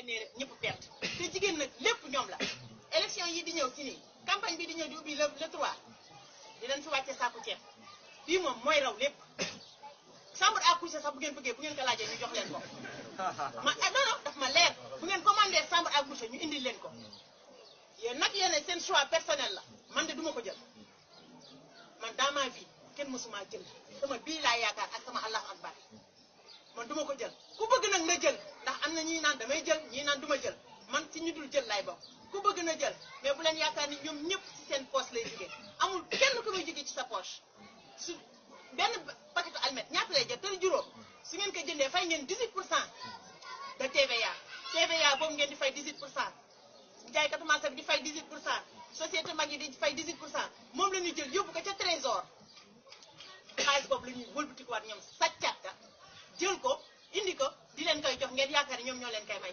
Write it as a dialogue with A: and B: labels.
A: gagné rek ñëpp perte te jigéen nag lépp ñoom la élection yi di ñëw ci nii campagne bi di ñëw di ubbi le 3 dinañ fi wàcce saaku ceeb bii moom mooy raw lépp chambre à coucher sax bu ngeen bëggee bu ngeen ko laajee ñu jox leen ko non non daf ma leer bu ngeen commandé chambre à coucher ñu indil leen ko yéen nag yéen seen choix personnel la man de duma ko jël man dans ma vie kenn mësuma jël sama bii laa yaakaar ak sama allahu akbar man duma ko jël ku bëgg nag na jël ndax am na ñii naan damay jël ñii naan duma jël man ci ñu dul jël laay bokk ku bëgg na jël mais bu leen yaakaar ni ñoom ñëpp ci seen poche lay jógee amul kenn ku muy jógee ci sa poche su benn paquetu almet ñaata lay jël te juróom su ngeen ko jëndee fay ngeen 18% de TVA boobu ngeen di fay 18% jaaykatu marché bi di fay 18% société mag yi di fay 18% moom la ñuy jël yóbbu ko ca trésor xaalis boobu la ñuy wëlbatikuwaat ñoom sàccaat ka jël ko indi ko di leen koy jox ngeen yaakaar ni ñoom ñoo leen koy may